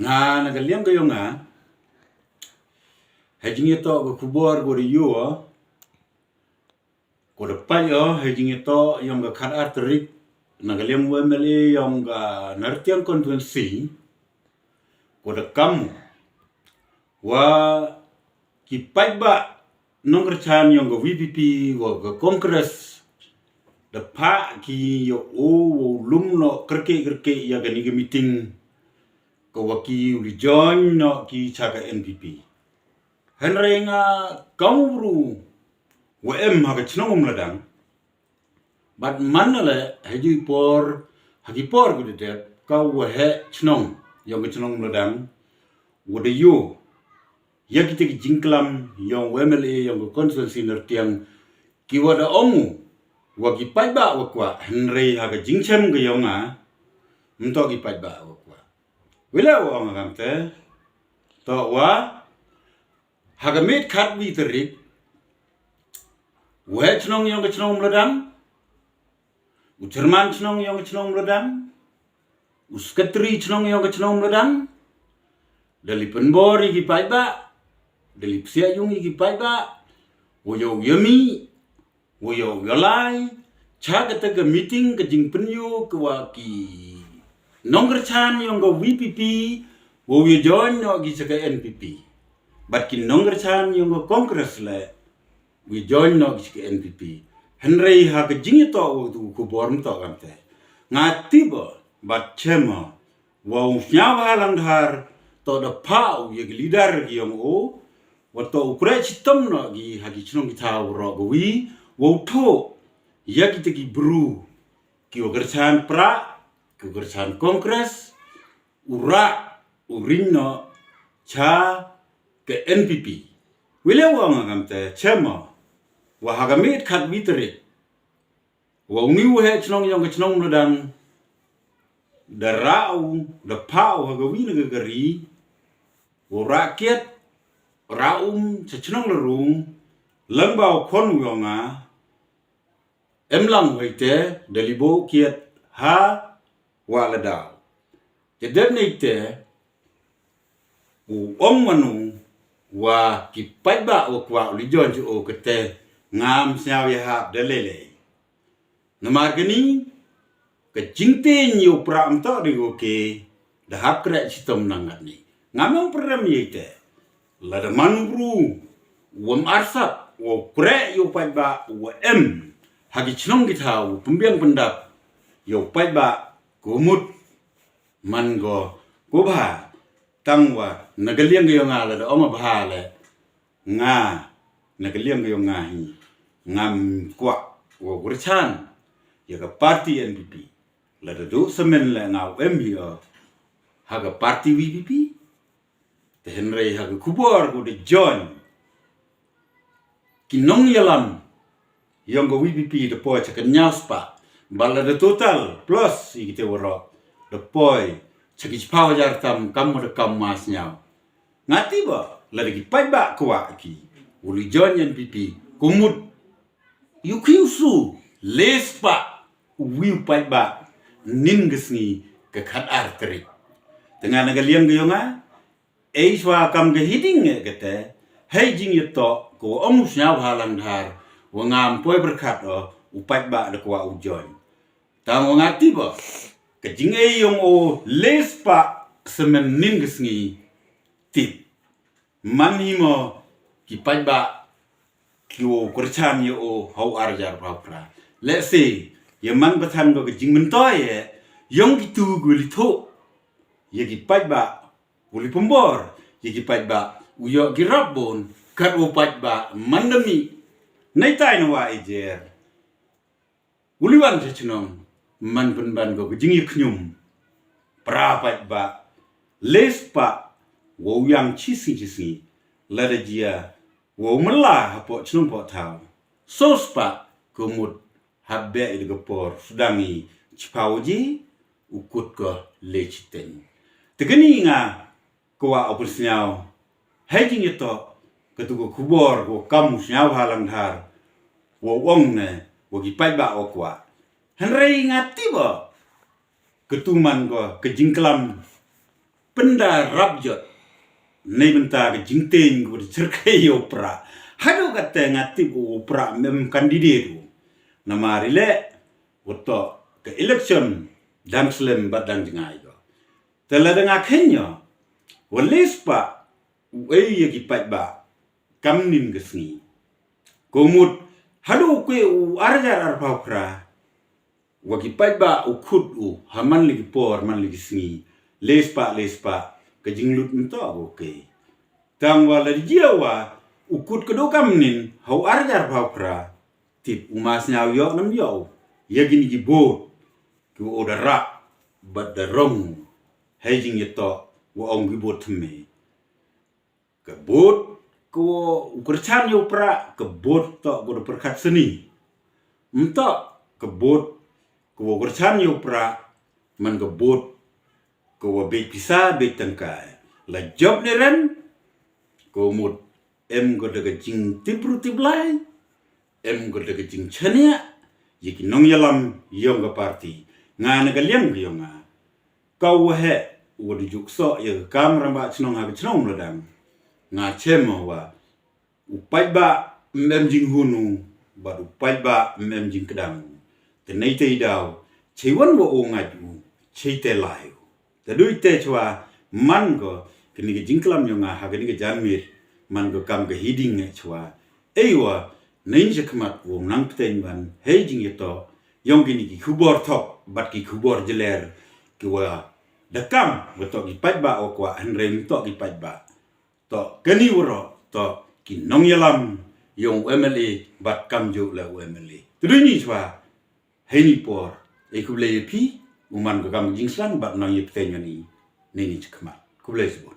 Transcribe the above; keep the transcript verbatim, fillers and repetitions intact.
Nga na ka liang ka yong nga, ha jingïatoh ka khubor ko da ïoh, ko da pait ïoh ha jingïatoh yong ka khat ar tarik, na ka liang u M L A yong ka Nartiang constituency, ko da kam wa ki paidbah nongkyrchan yong ka V P P wa ka Congress da phah ki ïa u wow lum noh kyrkieh kyrkieh ïa kani ka meeting ka wa ki u li join noh ki cha ka N P P. Hynrei nga kam u bru wa em ha ka chnong Umladang. Bad man na le ha ju i por ha ki por ku da dep ka wa heh chnong yong ka chnong Umladang wa da ïoh ïa kita ki jingklam yong u M L A yong ka constituency Nartiang ki wa da ong u wa ki paidbah wa kwah, hynrei ha ka jingchem ka yong nga, ym toh ki paidbah wa kwah. Wila wa ong kam te, toh wa ha ka miet khatwi tarik, u heh chnong yong ka chnong Umladang, u chairman chnong yong ka chnong Umladang, u secretary chnong yong ka chnong Umladang, da li pynbor ïa ki paidbah, da li psiah yung ïa ki paidbah, wa ïoh ïa mi, wa ïoh ïa lai cha kata ka meeting ka jingpynïoh ka wa ki nongkyrchan yong ka V P P wa ïa join noh ki cha ka N P P. Bad ki nongkyrchan yong ka Congress le wa ïa join noh ki cha ka N P P. Hynrei ha ka jingïatoh wa tu khubor ym toh kam te. Nga tip bad chem wa u Sniawbhalang Dhar toh da phah u ïa ki leader ki yong u, wa toh u khreh chitom noh ki ha ki chnong ki thaw roh ka wi, wa u thoh ïa kita ki bru ki wa kyrchan prah, ki wa kyrchan Congress, u rah u ring noh cha ka N P P. Wila wa ong kam te, chem wa ha ka miet khatwi tarik, wa u ni u heh chnong yong ka chnong Umladang, da rah u, da phah u ha ka wi na ka kari, wa u rah kiad, rah um cha chnong Larung, lang ba u khon u yong nga, em lang wa ite, da li bok kiad ha wa Ladaw. Te dep na ite, u ong manu wa ki paidbah wa kwah u li join cha u kate, ngam sniaw ïa hap da lei lei. Namar kani ka jingteng ïa u prah ym toh dei ko ke, da hap khreh chitom nang ngat ni. Ngam ong pyrem ïa ite. Lada man u bru wa ym arsap wa u khreh ïa u paidbah wa em ha ki chnong ki thaw, pynbiang pyndap ïa u paidbah, ko mut man ko ko bha. Tang wa na ka liang ka yong nga, lada ong bha le, nga na ka liang ka yong nga hi, ngam kwah wa u kyrchan ïa ka party N P P. Lada duh samen le nga u em hi o ha ka party V P P. Te hynrei ha ka khubor ko da join, ki nongïalam yong ka V P P da poi cha ka hynñiew spah, bad lada total plus ïa kite waroh da poi cha ki chiphaw hajar tam, kam wa da kam ma sniaw. Nga tip ba lada ki paidbah kwah ki u li join N P P, ko mut ïa u khih u su le spah u wi u paidbah nin ka sngi ka khat ar tarik. Te nga na ka liang ka yong nga, ei shuwa kam ka hiding eh kate, hei jingïatoh ko wa ong u Sniawbhalang Dhar, wa ngam poi pyrkhat o u paidbah da kwah u join. Tang wa nga tip ba ka jingei yong o le spah semen nin ka sngi, tip man hi mo ki paidbah ki wa u kyrchan ïa o ha u ar hajar arphew phra. Let's say ïa man ba than ko ka jingmyntoi eh yong kitu ki wa li thoh ïa ki paidbah, u li pynbor ïa ki paidbah, u ïoh ki rap bun, kat u paidbah man da mih nai tai na wa i jer. U li wan cha chnong man pynban ko ka jingïakñium. Pra paidbah le spah wa u ïang chi sngi chi sngi, lada jia wa u mylla hapoh chnong poh thaw, so spah ko mut hap beh ïa ka por sdang i chiphaw ji u kut ko le chiteng. Te kani nga kwah u pynsñiaw hei jingïatoh katu ka khubor ko kam u Sniawbhalang Dhar wa u ong ne wa ki paidbah wa kwah. Hynrei nga tip ba katu man ko ka jingklam pynda rap jot. Nei mynta ka jingteng ko da cherkai yo pra. Hado kata nga tip u pra mem candidate u. Namar ile wato ka election dang slem bad dang jngai ko. Tela dang akhenya. Walis pa u ei ya ki pait ba kam nin ka sngi. Ko mut hado kwe u arjar arpau pra. Wa ki pait ba u khut u ha man li ki por man li ki sngi. Les pa les pa ka jinglut nto ko ke. Tang wa la jia wa u khut ka do kam nin ha u arjar pau pra. Tip u mas nyau yo nam yo. Ya gini ki bot ki wa da rak bad da rong. Hai jing ya to wa ong ki bot thme. Ka bot ko u kerchan yo pra ka bot to ko da perkhat seni. Mto ka bot ko u kerchan yo pra man ka bot ko wa bej pisa bej tangkai. La job ne ren ko mut em ko da ka jing tipru tiplai. Em ko da ka jing chania ya ki nong yalam yong ka party. Nga na ka liang ka yong nga. Kau wa he wa du juk so ya ka kam ramba chnong ha ka chnong ladang. Nga chem wa u pait ba mem jing hunu bad u pait ba mem jing kedang. Te nei te daw chei wan wa u ngaj u chei te lai u. Te dui te chwa man ko kini ki jingklam yong nga ha kini ki janmir man ko kam ka hiding nge chwa. Ei wa nei ni chakmat u nang pteng ban hei jing yato yong kini ki khubor thok bad ki khubor jeler ki wa da kam wa to ki pait ba wa kwa henrei to ki pait ba. To kani waro to ki nong yalam yong u M L A bad kam ju la u M L A. Te dui ni chwa. Hei ni por ei khublei ya phi u man ka kam jingsang bad nang ya pteng ani. Nei ni chakmat khublei sibun.